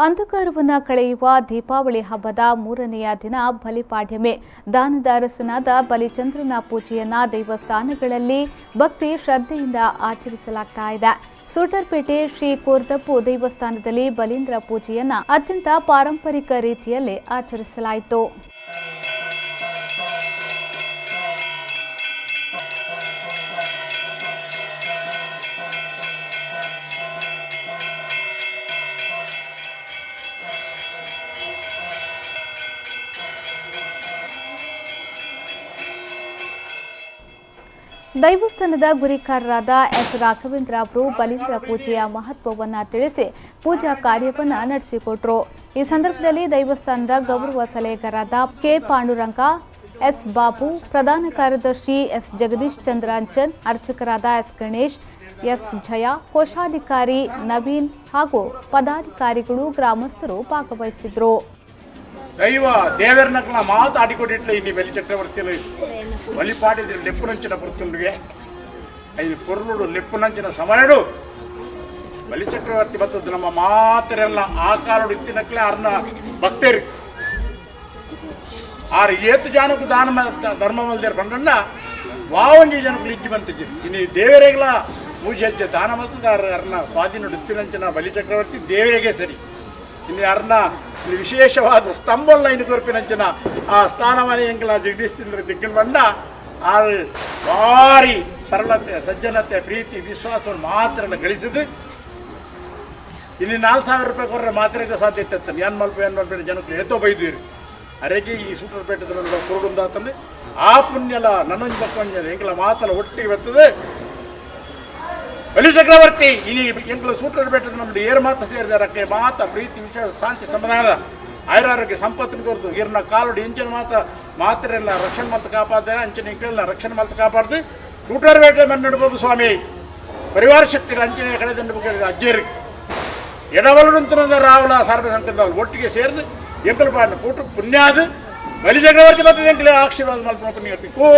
ಅಂಧಕಾರವನ್ನು ಕಳೆಯುವ ದೀಪಾವಳಿ ಹಬ್ಬದ ಮೂರನೆಯ ದಿನ ಬಲಿಪಾಡ್ಯಮಿ. ದಾನದ ಅರಸನಾದ ಬಲಿಚಂದ್ರನ ಪೂಜೆಯನ್ನ ದೇವಸ್ಥಾನಗಳಲ್ಲಿ ಭಕ್ತಿ ಶ್ರದ್ಧೆಯಿಂದ ಆಚರಿಸಲಾಗ್ತಾ ಇದೆ. ಸೂಟರ್ಪೇಟೆ ಶ್ರೀ ಕೋರ್ದಪ್ಪು ದೇವಸ್ಥಾನದಲ್ಲಿ ಬಲೀಂದ್ರ ಪೂಜೆಯನ್ನ ಅತ್ಯಂತ ಪಾರಂಪರಿಕ ರೀತಿಯಲ್ಲಿ ಆಚರಿಸಲಾಯಿತು. ದೈವಸ್ಥಾನದ ಗುರಿಕಾರರಾದ ಎಸ್ ರಾಘವೇಂದ್ರ ಅವರು ಬಲೀಂದ್ರ ಪೂಜೆಯ ಮಹತ್ವವನ್ನು ತಿಳಿಸಿ ಪೂಜಾ ಕಾರ್ಯವನ್ನು ನಡೆಸಿಕೊಟ್ರು. ಈ ಸಂದರ್ಭದಲ್ಲಿ ದೇವಸ್ಥಾನದ ಗೌರವ ಸಲಹೆಗಾರರಾದ ಕೆ ಪಾಂಡುರಂಗ, ಎಸ್ ಬಾಬು, ಪ್ರಧಾನ ಕಾರ್ಯದರ್ಶಿ S Jagadish Chandra Anchan, ಅರ್ಚಕರಾದ S Ganesh, S ಜಯ, ಕೋಶಾಧಿಕಾರಿ ನವೀನ್ ಹಾಗೂ ಪದಾಧಿಕಾರಿಗಳು, ಗ್ರಾಮಸ್ಥರು ಭಾಗವಹಿಸಿದ್ರು. ದೈವ ದೇವರನಕಲ ಮಾತಾಡಿಕೊಟ್ಟಿಟ್ಲ ಇಲ್ಲಿ ಬಲಿ ಚಕ್ರವರ್ತಿನ ಬಲಿಪಾಡಿದ್ರೆ ಲೆಪ್ಪುನಂಚಿನ ಪುರ್ತುಂಡಿಗೆ ಐದು ಪೊರ್ಲುಡು ಲೆಪ್ಪುನಂಚಿನ ಸಮಯಡು ಬಲಿಚಕ್ರವರ್ತಿ ಬತ್ತದ್ದು ನಮ್ಮ ಮಾತರೆಲ್ಲ ಆ ಕಾಲುಡು ಇತ್ತಿನಕ್ಲೆ ಅರ್ನ ಭಕ್ತರು ಆರು ಏತು ಜನಕ್ಕೂ ದಾನ ಧರ್ಮ ಮಲ್ದೇರು ಬಂದಣ್ಣ ವಾವಂಜಿ ಜನಕ್ಕೂ ಇಜ್ಜಿ ಬಂತಿಜ್ಜಿ ಇನ್ನು ದೇವರಿಗೆಲ್ಲ ಮೂಜೆ ಹೆಜ್ಜೆ ದಾನ ಮಲ್ತದ ಅರ್ನ ಸ್ವಾಧೀನ ಇತ್ತಿನಂಚಿನ ಬಲಿಚಕ್ರವರ್ತಿ ದೇವರಿಗೆ ಸರಿ. ಇನ್ನು ಅರ್ನ ವಿಶೇಷವಾದ ಸ್ತಂಭಲ್ಲ ಇನ್ನು ಕೊರ್ಪಿನಂಚಿನ ಆ ಸ್ಥಾನಮಾನ ಎಂಕಲ ಜಗದೀಶ್ ಚಂದ್ರ ದಿಗ್ಗಣ ಬಂಡ ಆರು ಭಾರಿ ಸರಳತೆ, ಸಜ್ಜನತೆ, ಪ್ರೀತಿ, ವಿಶ್ವಾಸವನ್ನು ಮಾತ್ರ ಗಳಿಸಿದ್ದು. ಇಲ್ಲಿ 4000 ರೂಪಾಯಿ ಕೊಟ್ಟರೆ ಮಾತ್ರೆಗೆ ಸಾಧ್ಯತೆ ಇತ್ತು. ಏನು ಮಲ್ಪ ಏನು ಮಲ್ಪ ಜನಕ್ಕೆ ಏತೋ ಬೈದೀರಿ ಅರೆಗೆ ಈ ಸೂಟರ್ಪೇಟೆ ಕುರುಡುಂದಾತಂದು ಆ ಪುಣ್ಯಲ ನನ್ನೊಂದು ಪಕ್ಕೊಂಜ ಎಂಕಲ ಮಾತಲ್ಲ ಒಟ್ಟಿಗೆ ಬರ್ತದೆ. ಬಲಿ ಚಕ್ರವರ್ತಿ ಇನಿ ಎಂಕಲ ಸೂಟರ್ಪೇಟದ ನಮ್ದು ಏರು ಮಾತ ಸೇರಿದಾರೆ ಮಾತ ಪ್ರೀತಿ ವಿಶ್ವಾಸ ಶಾಂತಿ ಸಮಾಧಾನದ ಆಯುರಾರೋಗ್ಯ ಸಂಪತ್ತಿನ ಕೊರದು ಇರ್ನ ಕಾಲುಡು ಇಂಚಿನ ಮಾತ ಮಾತ್ರೆಲ್ಲ ರಕ್ಷಣೆ ಮಾತು ಕಾಪಾಡ್ತಾರೆ ಅಂಚಿನ ಎಂಕಲೆಲ್ಲ ರಕ್ಷಣೆ ಮಾತು ಕಾಪಾಡ್ದು ಸೂಟರ್ಪೇಟೆ ಮನ್ನಡ್ಬೋದು ಸ್ವಾಮಿ ಪರಿವಾರ ಶಕ್ತಿಗಳ ಅಂಚಿನ ಕಡೆ ದಂಡ ಅಜ್ಜೇರಿಗೆ ಎಡವಲುಂತನ ರಾವಲ ಸಾರ್ವ ಸಂಕಲ್ಪದವರು ಒಟ್ಟಿಗೆ ಸೇರಿದು ಎಂಕಲ್ ಪಾಡಿನ ಪುಟ್ಟು ಪುಣ್ಯಾದ ಬಲಿ ಚಕ್ರವರ್ತಿ ಬರ್ತದೆ ಎಂಕಲೆ ಆಶೀರ್ವಾದ ಮಲ್ಪುನ ಪುಣ್ಯ ಕೋ.